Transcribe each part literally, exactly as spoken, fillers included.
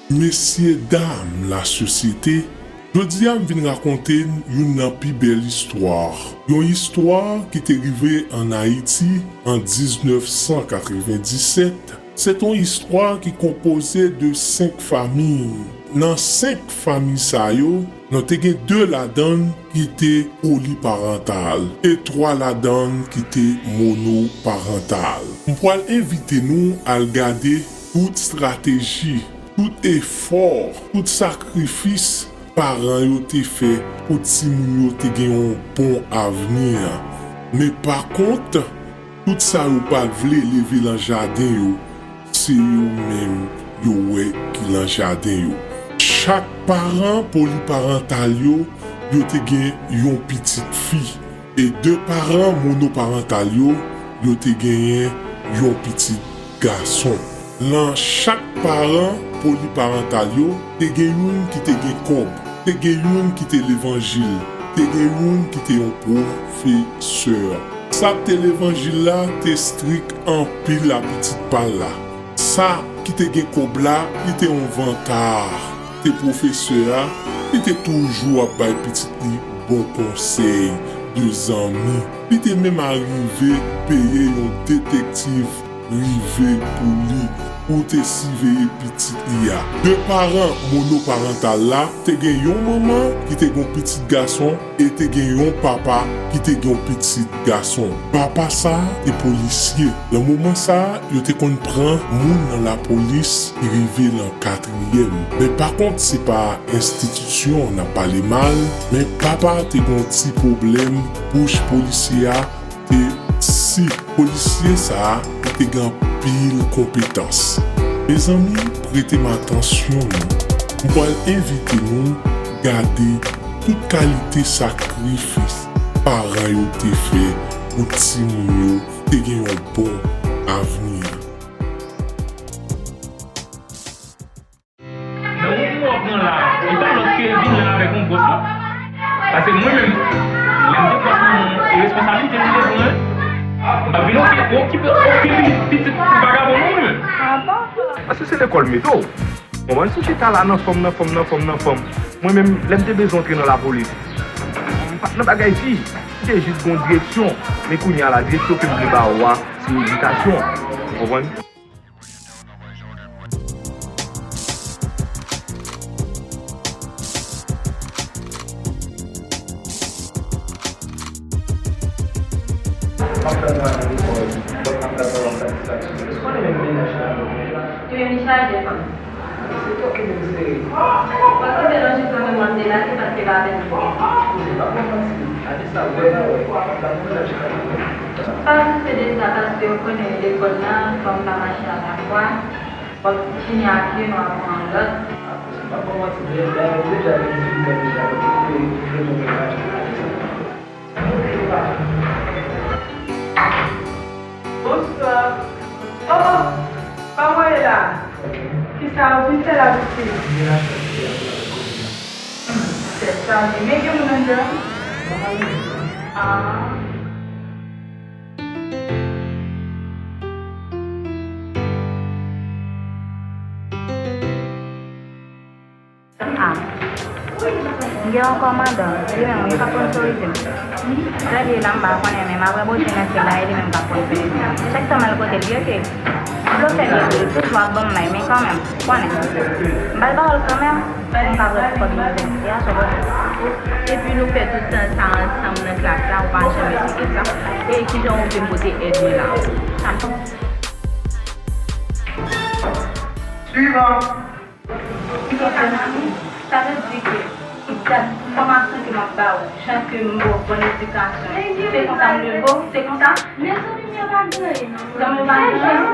Mesye dam lasosyete, jodi a m vin rakonte n youn nan pi bèl istwa. Yon istwa ki te rive ann Ayiti an diznèf san katrevenndisèt. Se t on istwa ki konpoze de senk fanmi. Nan senk fanmi sa yo, nou te gen de ladan l ki te poliparantal e twa ladan l ki te monoparantal. M pral envite nou al gade tout estrateji, tout efò, tout sakrifis paran yo te fè pou timoun yo te gen yon bon avni. Men pa kont, tout sa yo pa t vle leve lan jaden yo, se yo menm yo wè ki lan jaden yo. Chak paran poliparantal yo, yo te gen yon pitit fi. E de paran monoparantal yo, yo te genyen yon pitit gason. Lan chak paran poliparantal yo, te gen youn ki te gen kòb, te gen youn ki te levanjil, te gen youn ki te yon pwofesè. Sa k te levanjil la te strik anpil a pitit pa l la. Sa ki te gen kòb la, li te yon vanta. Te pwofesè a, li te toujou ap bay pitit li bon konsèy de zanmi. Li te menm arive peye yon detektiv rive pou li, pou te siveye pitit li a. De paran monoparantal la te gen yon manman ki te gen yon pitit gason e te gen yon papa ki te gen yon pitit gason. Papa sa a te polisye. Nan moman sa a, yo te konn pran moun nan lapolis ki rive nan katriyèm. Men pa kont, se pa enstitisyon n ap pale mal, men papa te gen yon ti pwoblèm, bouch polisye a te si. Polisye sa a, li te gen anpil konpetans. Mezanmi, prete m atansyon non. M pral envite nou gade tout kalite sakrifis paran yo te fè pou timoun yo te gen yon bon avni. Nan wout ou ap pran la, e pa lòt ke vin la avèk yon bòs non. Paske mwen menm, lè m te pran e responsablite m te pran, m pa t vin okipe, okipe, okipe pitit vagabon non mwen menm. Paske se lekòl mete w. Konprann? Si w chita la nan fanm, nan fanm, nan fanm, nan fanm. Mwen menm, lè m te bezwen antre nan lapolis, m pa t nan bagay fi. M te jis gen yon direksyon. Men kounye a la, direksyon ke m vle ba ou a, se edikasyon. Konprann? M ap tann w ale lekòl, m ap tann w ap satisfaksyon. Èske w konnen menm mennaj la? Wi, li chaje fanm. Se twòp li menm sere. Paske te nan jis nan menm mande la, se paske pa vin. Kouzin, pa pran manti. Ane sa, wè pa wè, m ap tann w nan chita. Pa souse de sa, paske w konnen lekòl la, fanm pa mache a la fwa. W ap fini a pye, nou ap pran lòt. Kouzin, pa pran manti, men la, nou deja gen difikilte deja, nou te, nou te, nou te mache. Bonswa. Oh, kòman w ye la? Kisa w vin fè la, pitit? Tèt chaje. Men gen moun anndan? Ah. Ah. M gen yon kòmandan, li menm wi k ap sponsorize m. Gade la, m pa konnen, men m ap ranboze nèg la, e li menm k ap sponsorize m. Chak tan m al kote l, li, oke. Blofè li tou, li toujou ap ban m may, men kanmenm, konnen. M ba l pawòl kanmenm, pou m ka pran ti kòb li pou m. E a sa w panse? Epi nou fè tout tan sa ansanm nan klas la, ou pa janm esplike sa. E kijan ou vle m pote èd mwen la? Sa m Suivan. Sa vle di ke tout dat fòmasyon ke m ap ba ou, jan ke m ba w bon edikasyon, se konsa m leve w, se konsa? Zanmi w pa gen anyen.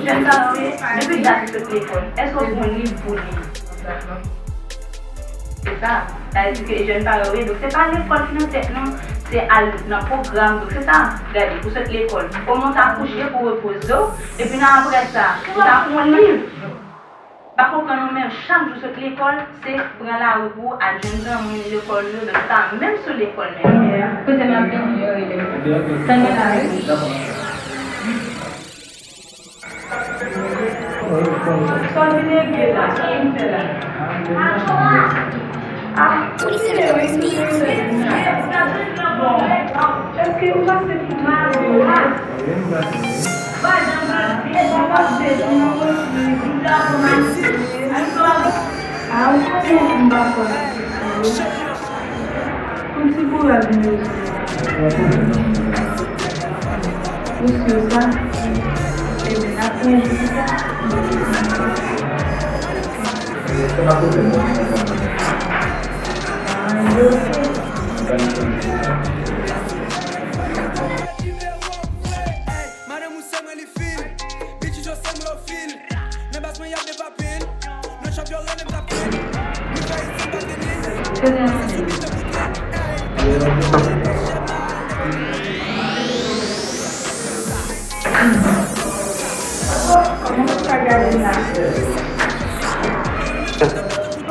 Jèn sa yo ye, depi dat ou sot lekòl, èske w te konn li pou li? Se sa. Sa vle di ke jèn pa yo ye. Donk, se pa lekòl ki nan tèt nou, se al nan pwogram. Donk, se sa. Gade, ou sot lekòl. Omen w ta kouche pou repoze w. Epi nan apre sa, ou ta pran liv. Pa konprann ou menm, chak jou sot lekòl, se pran lari pou al jwenn zanmi lekòl yo, donk sa menm sou lekòl menm. Kote m ap vini, yo rele m. Tann mwen la, wi. Sa w vin regle la? Sa w vin fè la? Ah, kontinye, wi. Bon, èske ou pase tout mal? Ah, ou konnen m pa konn. Yon ti kouraj, mesye. Ou si sa? Ebyen, n ap pran jou pita. Madanm ou se mwen li fil. Bitch ou se mwen yo fil. Nan baz mwen y ap depape l. Nan chòp yo rele m tap fil. Nou fè isit pa fini. Kòman w ka gade la?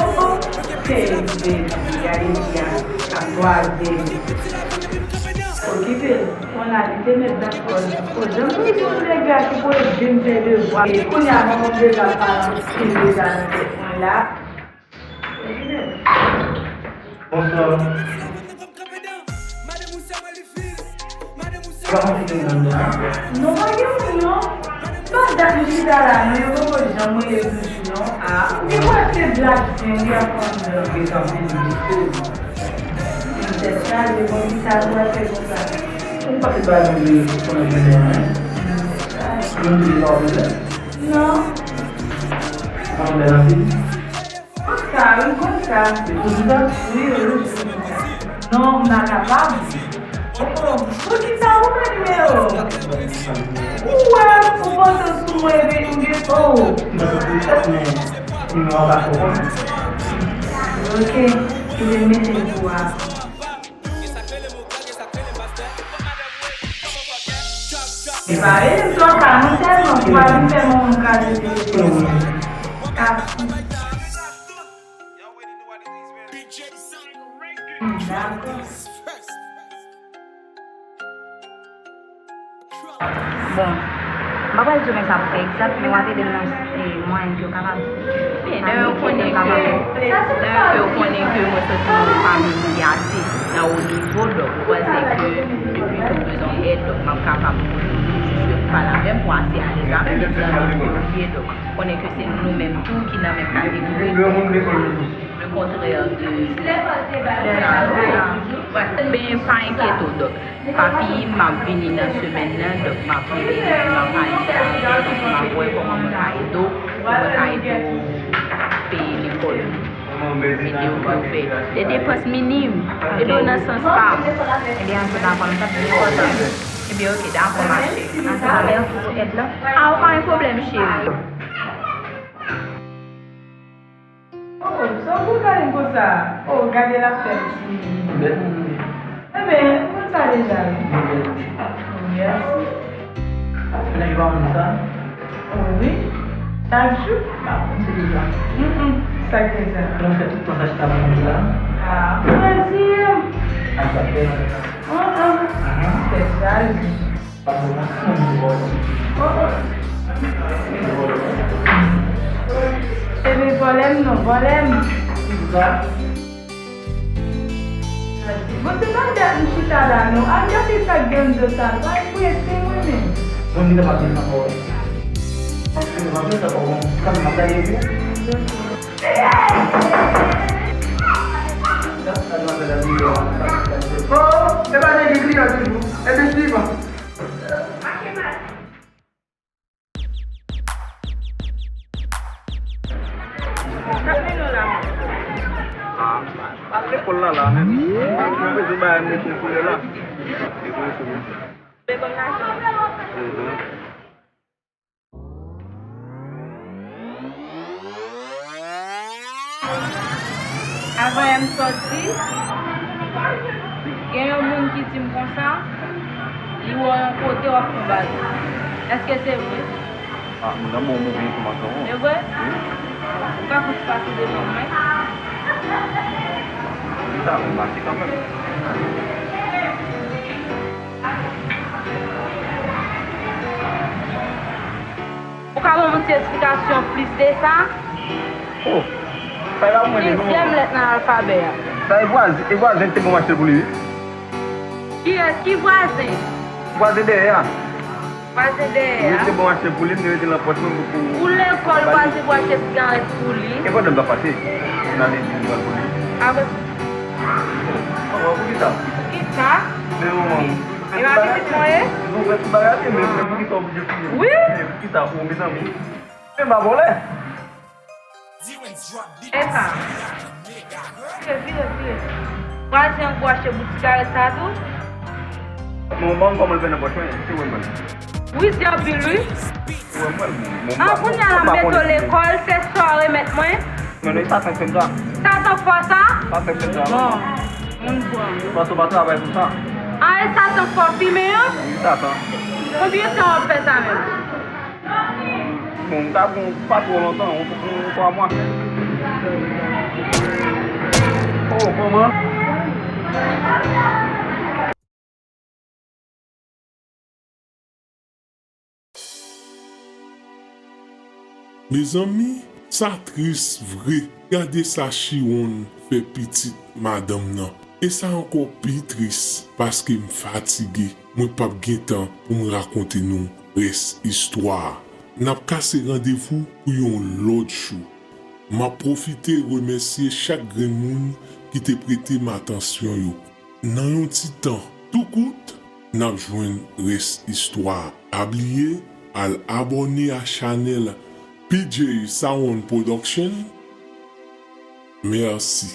Oke, baby, gade byen. Ap kwaze. Okipe l. Mwen la, li te met dakò. O, jan m te di yon nèg la ki pou ede m fè devwa. E kounye a, mwen menm deja pa anpil deja nan tèt mwen la. Bonswa. Pa anpil moun anndan, non? Non, pa gen moun, non. Sa dat nou chita la, non, yo poko janm rele toujou, non. Ah, ou gen wè se blag zen wi ap pran dan. Gen sa vin dife. Tèt chaje, bon, kisa nou wè fè konsa? Ou pase bay moun de konnen jounen an, hein? Moun de pa bezwen? Non. Ou pa konn bèl anpil? Konsa, wi, konsa. Se pou di sa? Wi, wi, wi. Non, m pa kapab. Oh, oh, poukisa ou pa nimewo? Ou wè, ou panse sou mwen epi ou gen, oh. Mwen te di sa, men nimewo a pa twò bon. Ok, ou te mete l pou a. E pa rele m twò ta non, tèlman pou pa vin fè manman m kraze telefòn. Wi. Kap. Dakò. Bon, m pa pral di w men sa pou fè egzak, men w ap ede m nan, e, mwayen ke w kapab. Wi, dayè, ou konnen ke, dayè, ke ou konnen ke mwen soti nan yon fanmi ki ase nan wo nivo, donk, ou panse ke depi ke w bezwen èd, donk, m ap kapab pote w jis ke pale avè m pou ase alèz avè m, e zanmi m yo ye, donk, konnen ke se nou menm tou ki nan menm kategori. Le contraire de, de sa. Ben, pa enkyete w, dòk. Papi, m ap vini nan semèn nan, dòk, m ap vini, m ap ale avè w, donk, m ap wè kòman mwen ka ede w, pou mwen ka ede w peye lekòl ou, ede w pou w fè de depans minim, ede w nan sans pa m. Ebyen, an tou ka, kòm m t ap di w, ebyen, oke, dakò, ma cheri. An tou ka, mèsi pou èd la. A, ou pa gen pwoblèm, cheri. Oh, sa w pou gade m konsa? Oh, gade l ap fè m ti. Bèl moun wi. Enben, m konn sa deja wi. Bèl moun. Oh, mèsi. Mennaj pa moun sa? Oh, wi. Chak jou? M pa konn se deja. Mm, mm. Sa k gen sa? Konnen w fè tout tan sa chita pou konn sa? Ah, plezi. A sa fè. Ah, ah. Tèt chaje. Se te vòlè m non, vòlè m. Bon, se pa dat m chita la non. Al gade sa k gen anndan sa. Pa prese mwen menm. Bon, li pa prese ankò. Paske li pa prese ankò, bon, sa m ap gaye pou. Oh, se pa nèg ki kliyan toujou. Epi swivan. Ap lekòl la la menm. Mwen bezwen bay mete koulè la. Li konnen sou mwen. Mhm. Avan yè m sòti, gen yon moun ki di m konsa, li wè w yon kote w ap fè yon bagay. Èske se vre? Ah, moun nan bon, bon enfòmasyon. E vre? Wi. Ou ka fè ti pase devan mwen? Li ta bon pase kanmenm. Ou Ou ka ban m yon ti esplikasyon plis de sa? Oh, sa e pa mwen li non. Dezyèm lèt nan alfabè a. Sa e vwazen, e vwazen ki te bon mache pou li, wi. Kiyès? Ki vwazen? Vwazen dèyè a. Vwazen dèyè a. Wi, te bon achte pou li, m te mete l nan pòch mwen pou, pou... Ou lekòl, vwazen pou achte sigarèt pou li. E pandan m t ap pase, m ale di m pral pou li. Apre... Manman, poukisa? Poukisa? Men manman, e pa pitit mwen ye? Non, fè tout bagay, men, men poukisa w oblije fouye? Wi. Poukisa? Ou mezanmi. Men m pa vòlè. E sa. Vire, vire, vire. Vwazen an pou achte bout sigarèt sa tou? Bon, ban m kòman l fè nan pòch mwen, se wè mwen. Wi, se anpil, wi. Wè mwen, bon, bon. An, kounye a la, m mete w lekòl, se sa w remèt mwen. Non, non, e Satan k fè m sa. Satan k fè w sa? Satan k fè m sa. Bon, moun pran. Paske w pa travay pou sa. A, e Satan k fè w fimen an? Wi, Satan. Konbyen tan w ap fè sa menm? Bon, m ta bon, pa twò lontan, yon, yon twa mwa. Oh, manman. Mezanmi, sa tris vre. Gade sa Chiwonn fè pitit madanm nan. E sa ankò pi tris, paske m fatige. Mwen p ap gen tan pou m rakonte nou rès istwa a. N ap kase randevou pou yon lòt jou. M ap pwofite remèsye chak grenn moun ki te prete m atansyon yo. Nan yon ti tan tou kout, n ap jwenn rès istwa a. Pa bliye al abòne a chanèl P J Sound Production. Mèsi.